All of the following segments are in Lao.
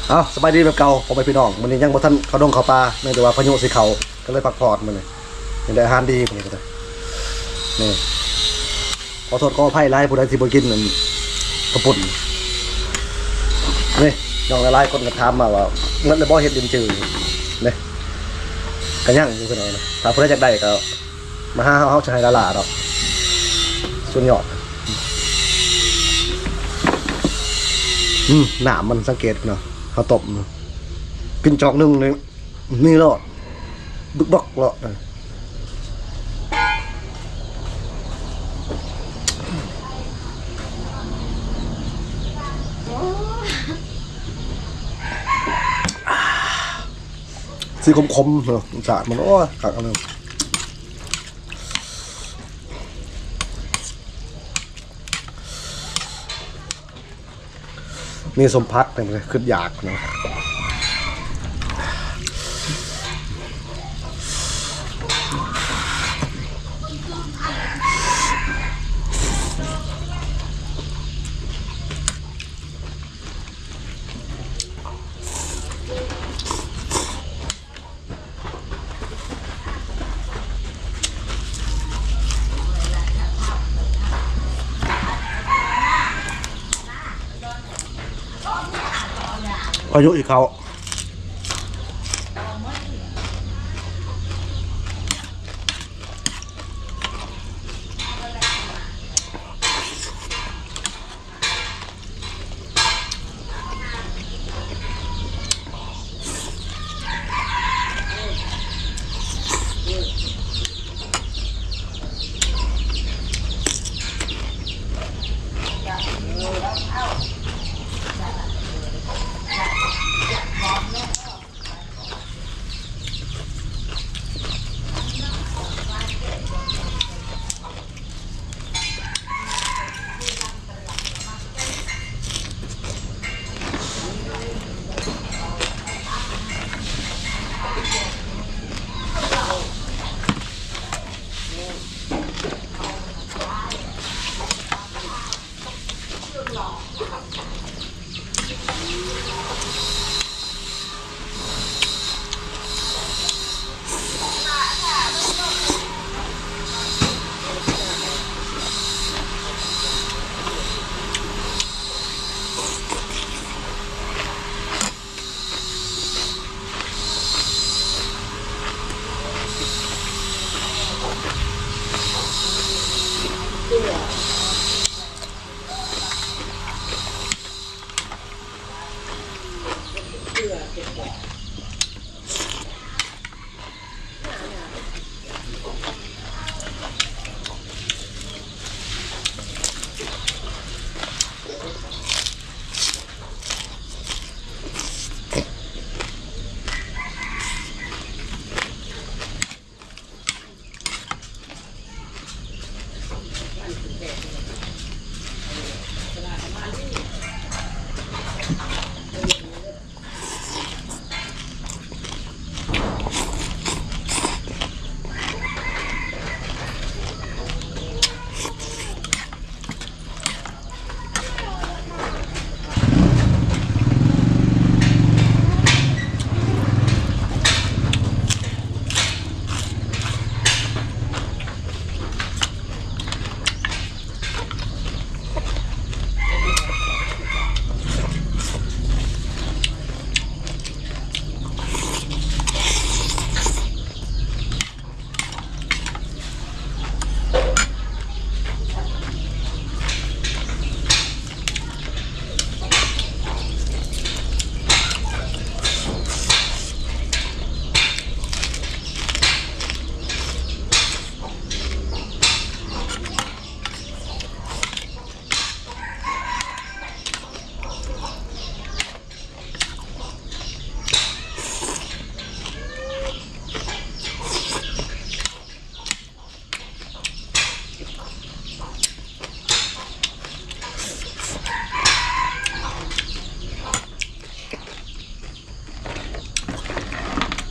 ເອົາ ສະບາຍດີແບບເກົ່າ ພໍ່ແມ່ພີ່ນ້ອງ. ມື້ນີ້ຍັງບໍ່ທັນເຂົ້າດົງເຂົ້າປ່າ ເນື່ອງຈາກວ່າພາຍຸຊິເຂົ້າ ກໍເລີຍພັກຜ່ອນມື້ນີ້. ຍັງໄດ້ອາຫານດີມື້ນີ້ກໍໄດ້. ນີ້ ຂໍໂທດຂໍອະໄພຫຼາຍ ຜູ້ໃດທີ່ບໍ່ກິນອັນເຂົ້າປຸ້ນ. ນີ້ ນ້ອງຫຼາຍໆຄົນກໍຖາມມາວ່າ ໝົດແລ້ວບໍ່ເຫັດລິນຈື? ນີ້ ກໍຍັງຢູ່ພີ່ນ້ອງນະ. ຖ້າຜູ້ໃດຢາກໄດ້ກໍ ມາຫາເຮົາ ເຮົາຈະໃຫ້ຫຼາໆດອກ. ສຸດຍອດ. ອືມ ນ້ຳມັນສັງເກດເນາະ ເຮົາຕົ້ມ ກິນຈອກໜຶ່ງນີ້ ນີ້ໂລດ ບຶກບັກໂລດ. ສີຂົມໆເນາະ ລົດຊາດມັນ ໂອ້ຍ ຄັກອັນນີ້. ມີສົ້ມຜັກນີ້ ຄຶດຢາກເນາະ. ພາຍຸຊິເຂົ້າ.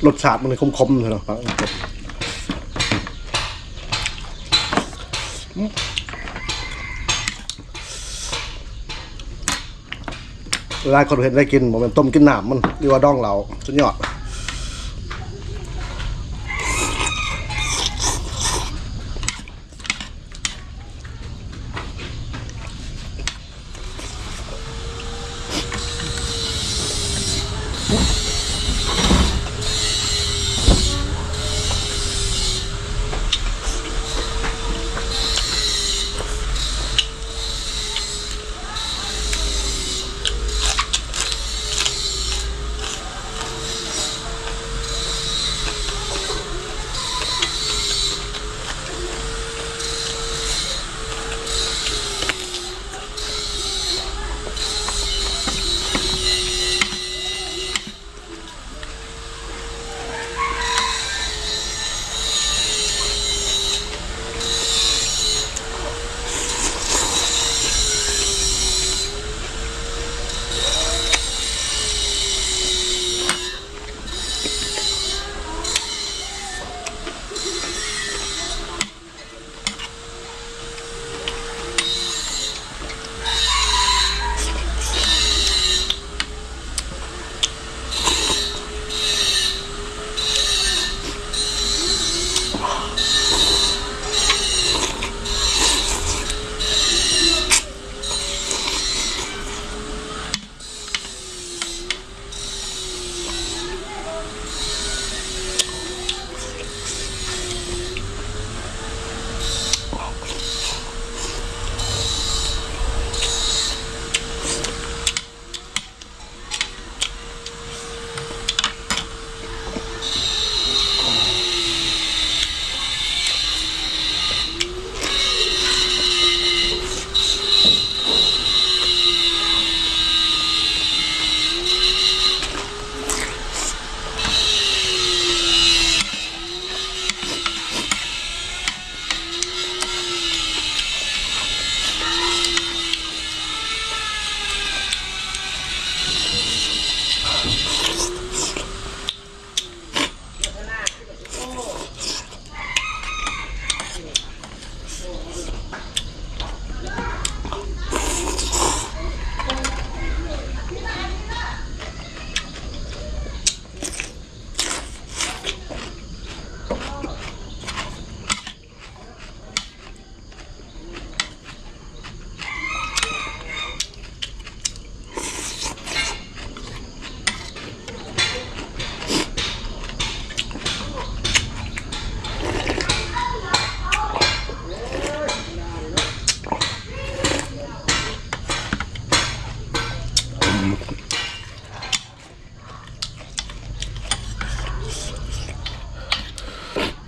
ລົດຊາດມັນຄົມໆເນາະ. ອືມ. ຫຼາຍຄົນເຫັນໄດ້ກິນ ບໍ່ແມ່ນຕົ້ມກິນນ້ຳມັນ ຫຼືວ່າດອງເຫຼົ້າ ສຸດຍອດ.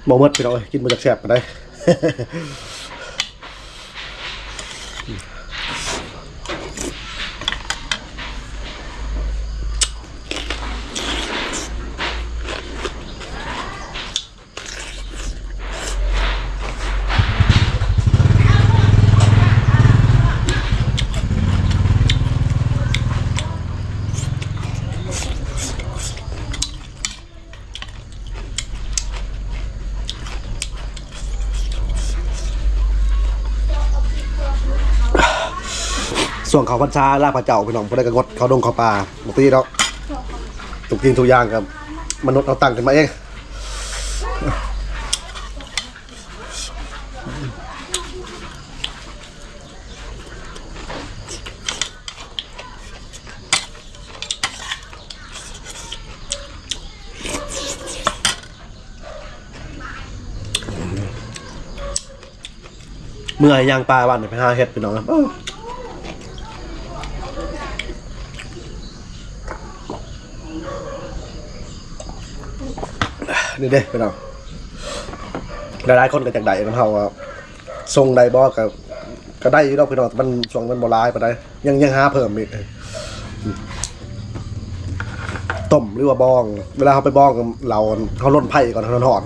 ບໍ່ໝົດພີ່ນ້ອງເອີຍ ກິນບໍ່ຈັກແຊບປານໃດ. ຊ່ວງເຂົ້າພັນສາລາພະເຈົ້າ ພີ່ນ້ອງ ຜູ້ໃດກໍງົດເຂົ້າດົງເຂົ້າປ່າ ບໍ່ຕິດອກ ທຸກສິ່ງທຸກຢ່າງກໍມະນຸດເຮົາຕັ້ງຂຶ້ນມາເອງ. ເມື່ອຍຍ່າງປ່າບ້ານນີ້ ໄປຫາເຫັດພີ່ນ້ອງເອີຍ. ນີ້ເດ້ພີ່ນ້ອງ ຫຼາຍໆຄົນກໍຢາກໄດ້ນຳເຮົາ ສົ່ງໄດ້ບໍ່ ກໍ ກໍໄດ້ຢູ່ດອກພີ່ນ້ອງ ແຕ່ມັນ ຊ່ວງມັນບໍ່ຫຼາຍປານໃດ ຍັງ ຍັງຫາເພີ່ມອີກ ຕົ້ມ ຫຼືວ່າບອງ ເວລາເຮົາໄປບອງເຫຼົ້າ ເຮົາລົນໄຟກ່ອນ ໃຫ້ມັນຮ້ອນ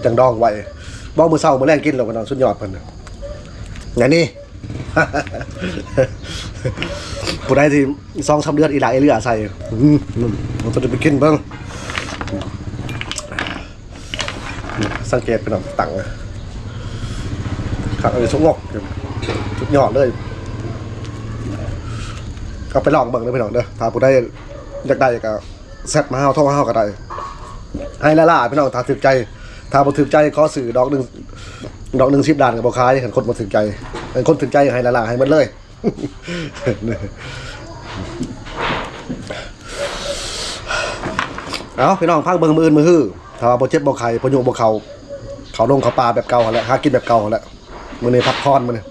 ຈັ່ງດອງໄວ້ ບອງມື້ເຊົ້າມື້ແລງກິນໂລດພີ່ນ້ອງ ສຸດຍອດເພິ່ນ ອັນນີ້ ຜູ້ໃດທີ່ສອງສາມເດືອນອີ່ຫຼ້າອີ່ເຫຼືອໃສ່ ອືມ ມັນກໍຈະໄປກິນເບິ່ງ ສັງເກດພີ່ນ້ອງ ຕັ້ງຄັກ ອັນນີ້ສຸກງອກ ສຸດຍອດເລີຍ. ກໍໄປລອງເບິ່ງເດີພີ່ນ້ອງເດີ. ຖ້າຜູ້ໃດຢາກໄດ້ກໍແຊັດມາຫາເຮົາ ໂທຫາເຮົາກໍໄດ້. ໄຮລາລາພີ່ນ້ອງ ຖ້າຖືກໃຈ, ຖ້າບໍ່ຖືກໃຈຂໍຊື້ດອກໜຶ່ງ, ດອກໜຶ່ງສິບລ້ານກໍບໍ່ຂາຍ ຄັນຄົນບໍ່ຖືກໃຈ. ຄັນຄົນຖືກໃຈໄຮລາລາໃຫ້ໝົດເລີຍ. ເອົາ ພີ່ນ້ອອງ ຟັງເບິ່ງມື້ອື່ນມື້ຮື ຖ້າວ່າບໍ່ເຈັບບໍ່ໄຂ້ ພາຍຸບໍ່ເຂົ້າ, ເຂົ້າດົງເຂົ້າປ່າແບບເກົ່າຫັ້ນແຫຼະ, ຫາກິນແບບເກົ່າຫັ້ນແຫຼະ. ມື້ນີ້ພັກຜ່ອນມື້ນີ້.